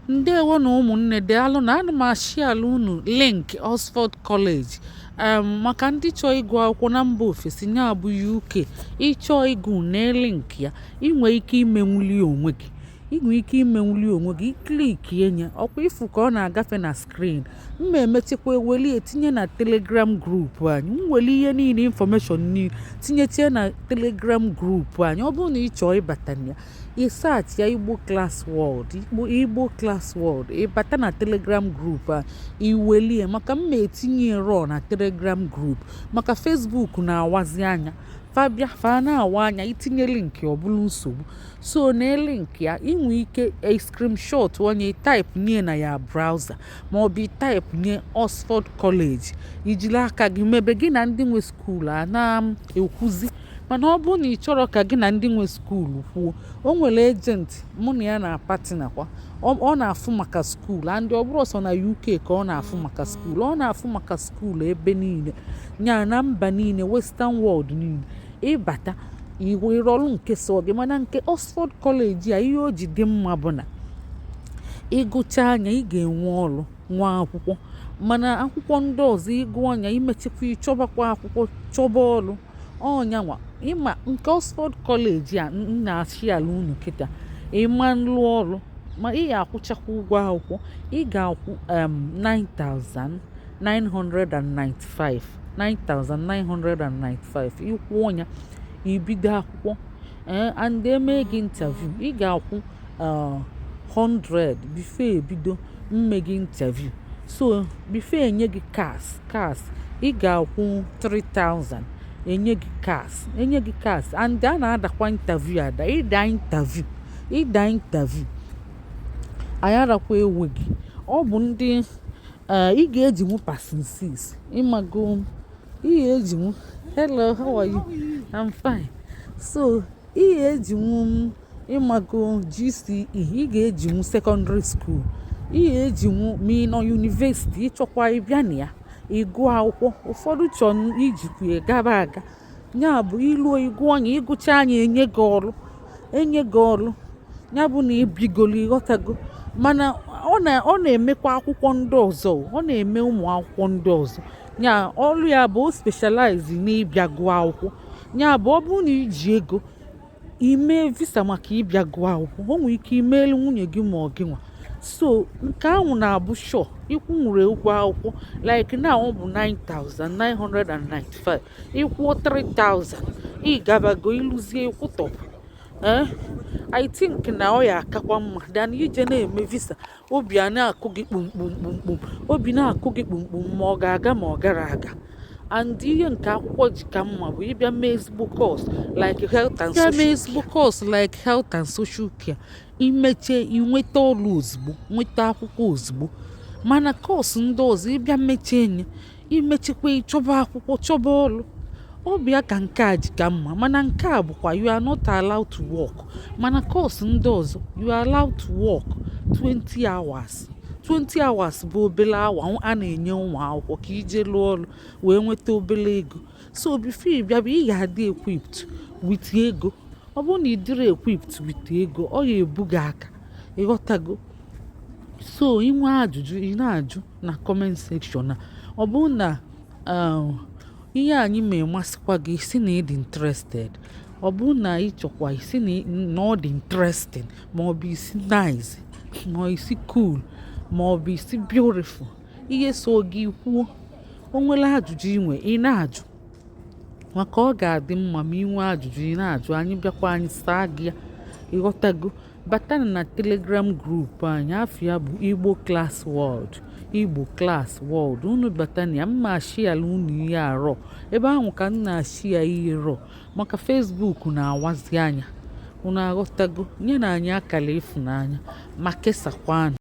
Ndewo na ụmụnne, daalụ na ana m ashiala unu link Oxford College maka ndị chọọ ịgụ akwụkwọ na mba ofesi, ya bụ UK. Ịchọọ ịgụ, nee link ya. Ị nwee ike imenwuli onwe gị, ị nwee ike imenwuli onwe gị. Click enye ọkwa ifu ka ọ na-agafe na screen. Mma emechekwa eweli etinye na Telegram group anyị. M weli ihe niile, information niile, tinyechie na Telegram group anyị. Ọ bụrụ na ị chọọ ịbata na ya, ị search ya Igbo Class World, Igbo Class World. Ịbata na Telegram group a, iwelie, maka mma etinye rọ na Telegram group, maka Facebook na-awazi anya. Fabia fa na-awa anya itinye link, ọ bụrụ nsogbu. So na link ya, inwe ike screenshot onye, type nye na ya browser, maọbụ type nye Oxford College, ijiri aka gị mebe gị na ndị nwe school a na-ekwuzi. Mana ọ bụrụ na ị chọrọ ka gị na ndị nwe school kwuo, o nwere agent mụ na ya na-apartner kwa. Ọ na-afụ maka school, and ọ bụrụ sọ na UK ka ọ na-afụ maka school, ọ na-afụ maka school ebe niile, ya na mba niile, western world niile. Ịbata, ịrọlụ nke so gị. Mana nke Oxford College a, ihe o ji dị mma bụ na ịgụcha anya, ị ga-enwe ọrụ nwa akwụkwọ. Mana akwụkwọ ndị ọzọ, ịgụ anya, imechekwa, ịchọbakwa akwụkwọ, chọba ọrụ ọnyanwa. Ịma nke Oxford College a m na-achị ala unu kịta, ịma nlụ ọrụ ma ị ga-akwụchakwa ụgwọ akwụkwọ. Ị ga-akwụ 9,995, 9,995. Ịkwụ ya, ibido akwụkwọ. Ee, and eme gị interview, ị ga-akwụ 100 before ebido mme gị interview. So before enye gị CAS, CAS, ị ga-akwụ 3000, enye gị CAS, enye gị CAS. And a na-adakwa interview ada. Ịda interview, ịda interview, anyị arakwa ewe gị. Ọ bụ ndị ị ga-ejinwu passing 6, ịmago, ị ga-ejinwu. Hello, how are you? I'm fine. So ị ga-ejinwu, ịmago, GCE, ị ga-ejinwu secondary school, ị ga-ejinwu ma ị nọ university. Ịchọkwa ịbịa na ya ịgụ akwụkwọ, ụfọdụ chọrọ ijikwa ya gaba aga. Ya bụ iluo, ịgụ anya, ịgụcha anya, enye gị ọrụ, enye gị ọrụ. Ya bụ na ibigolo, ịghọtago. Mana ọ na-emekwa akwụkwọ ndị ọzọ, ọ na-eme ụmụ akwụkwọ ndị ọzọ. Ya ọrụ ya bụ o specialize n'ịbịa gụọ akwụkwọ. Ya bụ ọ bụrụ na iji ego ime visa maka ịbịa gụọ akwụkwọ, o nwere ike imeelu nwunye gị ma ọ gị nwa. So nke ahụ na-abụ sure ịkwụnwere ụgwọ akwụkwọ. Like now, ọ bụ 9995. Ịkwụọ 3000, ị gabago. Ịlụzie, ịkwụtọpụ. Ee, I think na ọ ya akakwa mma than ije na-eme visa, obi a na-akụ gị kpumkpum kpumkpum, obi na-akụ gị kpumkpum ma ọ ga-aga ma ọ gara aga. And ihe nke akwụkwọ ji ka mma bụ ịbịa mee ezigbo course like health and social mee ezigbo course like health and social care, imeche, inweta ọrụ ozugbo, nweta akwụkwọ ozugbo. Mana course ndị ọzọ, ịbịa mechie nye, imechekwa, ịchọba akwụkwọ, chọba ọrụ. Ọ bịa ka nke a ji ka mma. Mana nke a bụkwa, you are not allowed to work. Mana course ndị ọzọ, you are allowed to work 20 hours. 20 hours bụ obere awa a na-enye ụmụ akwụkwọ ka ije lụọ ọrụ wee nweta obere ego. So before ị bịa, ị ga-adị equipped with ego. Ọ bụrụ na ị dịrị equipped with ego, ọ ga-ebu gị aka, ịghọtago. So inwe ajụjụ, ị na-ajụ na comment section. Na ọ bụrụ na ihe anyị ma emasịkwa gị, si na ị dị interested. Ọ bụrụ na ị chọkwa isi na ọ dị interesting, ma ọ bụ isi nice, ma ọ isi cool, ma ọ bụ isi beautiful, ihe so gị kwuo. O nwere ajụjụ inwe, ị na-ajụ, maka ọ ga-adị mma ma ị nwee ajụjụ, ị na-ajụ, anyị bịakwa, anyị saa gị ya, ịghọtago. Bata na Telegram group anyị, afọ ya bụ Igbo Class World, Igbo Class World. Unu bata na ya, mma ashiala unu ihe arọ ebe ahụ ka m na-ashi ya ihe rọ, maka Facebook na-awazi anya. Unu aghọtago. Nye na anyị akara ịfụnanya ma kesakwanụ.